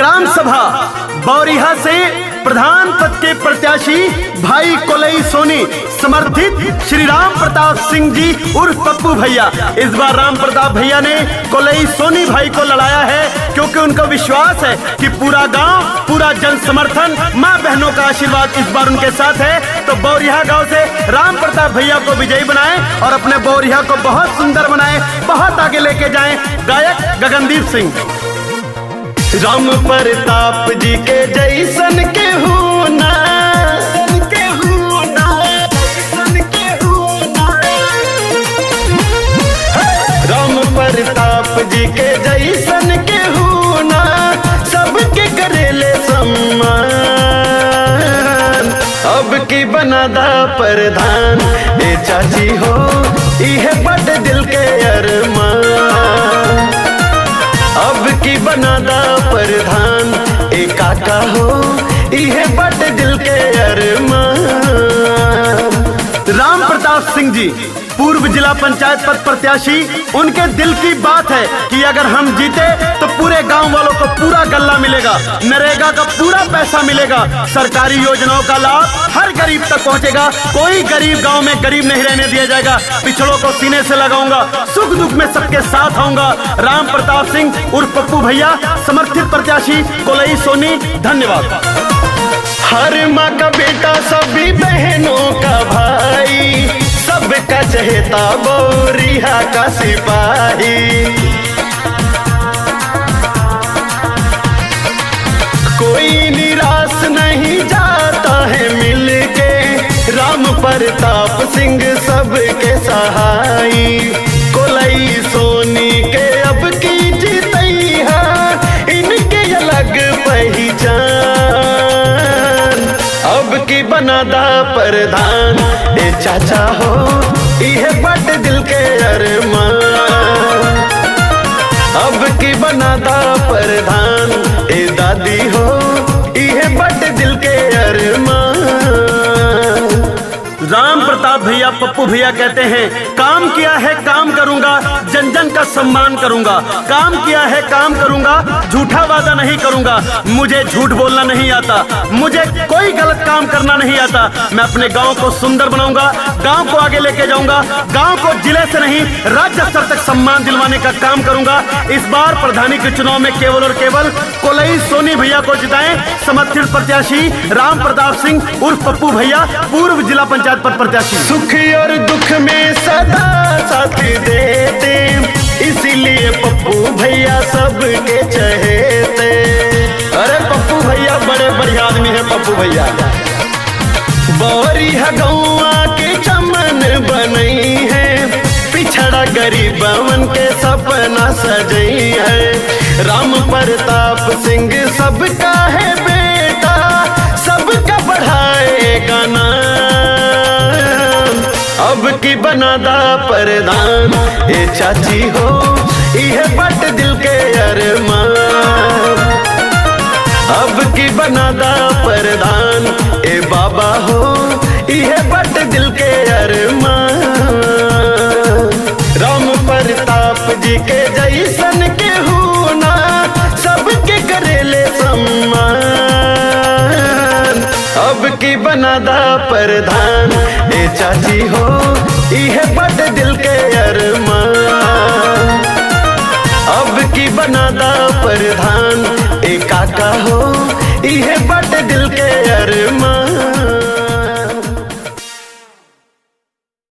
Gram सभा बौरिहा से प्रधान पद के प्रत्याशी भाई कोलई सोनी, समर्थित श्री राम प्रताप सिंह जी उर्फ पप्पू भैया। इस बार राम प्रताप भैया ने कोलई सोनी भाई को लड़ाया है, क्योंकि उनका विश्वास है कि पूरा गांव, पूरा जन समर्थन, मां बहनों का आशीर्वाद इस बार उनके साथ है। तो बौरिहा गांव से राम प्रताप भैया को विजयी बनाएं और अपने बौरिहा को बहुत सुंदर बनाएं, बहुत आगे लेके जाएं। गायक गगनदीप सिंह। राम प्रताप जी के जैसन के होना, के होना, के होना। राम प्रताप जी के जैसन के होना, सबके करेले सम्मान। अब की बनादा प्रधान ए चाची हो, इहे बड़ दिल के अरमान। अब की बनादा प्रधान ए काका हो, इहे बड़ दिल के अरमान। राम प्रताप सिंह जी पूर्व जिला पंचायत पद प्रत्याशी, उनके दिल की बात है कि अगर हम जीते तो पूरे गांव वालों को पूरा गल्ला मिलेगा, नरेगा का पूरा पैसा मिलेगा, सरकारी योजनाओं का लाभ हर गरीब तक पहुंचेगा, कोई गरीब गांव में गरीब नहीं रहने दिया जाएगा, पिछड़ों को सीने से लगाऊंगा, सुख दुख में सबके साथ आऊंगा। राम प्रताप सिंह उर्फ पप्पू भैया, समर्थित प्रत्याशी कोलई सोनी। धन्यवाद। हर माँ का बेटा सभी बहनों का भाई, सबका चहेता बौरिहा का सिपाही। कोई निराश नहीं जाता है मिलके, राम प्रताप सिंह सबके सहाई। कोलई सोनी के अब की जीतैहा, इनके अलग पहचान। अब की बनादा प्रधान ए चाचा हो, इहे बड़ दिल के अरमान। अब की बनादा प्रधान ए दादी हो, इहे बड़ दिल के अरमान। राम प्रताप भैया पप्पू भैया कहते हैं, काम किया है काम करूंगा, जन जन का सम्मान करूंगा। काम किया है काम करूंगा, झूठा वादा नहीं करूंगा। मुझे झूठ बोलना नहीं आता, मुझे कोई गलत काम करना नहीं आता। मैं अपने गांव को सुंदर बनाऊंगा, गांव को आगे लेके जाऊंगा, गांव को जिले से नहीं राज्य स्तर तक सम्मान दिलवाने का काम करूंगा। इस बार प्रधानी के चुनाव में केवल और केवल कोलई सोनी भैया को जिताएं। समर्थित प्रत्याशी राम प्रताप सिंह उर्फ पप्पू भैया, पूर्व जिला पंचायत पर प्रत्याशी। सुख और दुख में सदा साथ देते, इसीलिए पप्पू भैया सबके चहेते। अरे पप्पू भैया बड़े बढ़िया आदमी है पप्पू भैया। बौरिहा गौआ के चमन बनई है, पिछड़ा गरीबवन के सपना सजई है। राम प्रताप सिंह सबका है बेटा, सबका बढ़ाएगा नाम। अब की बनादा प्रधान ए चाची हो, इहे बड़ दिल के अरमान। अब की बनादा प्रधान ए बाबा हो, इहे बड़ दिल के अरमान। राम प्रताप जी के जैसन के होना, सबके करेले सम्मान। अब की बनादा प्रधान ए चाची हो, इहे बड़ दिल के अरमान। अब की बनादा प्रधान ए काका हो, इहे बड़ दिल के अरमान।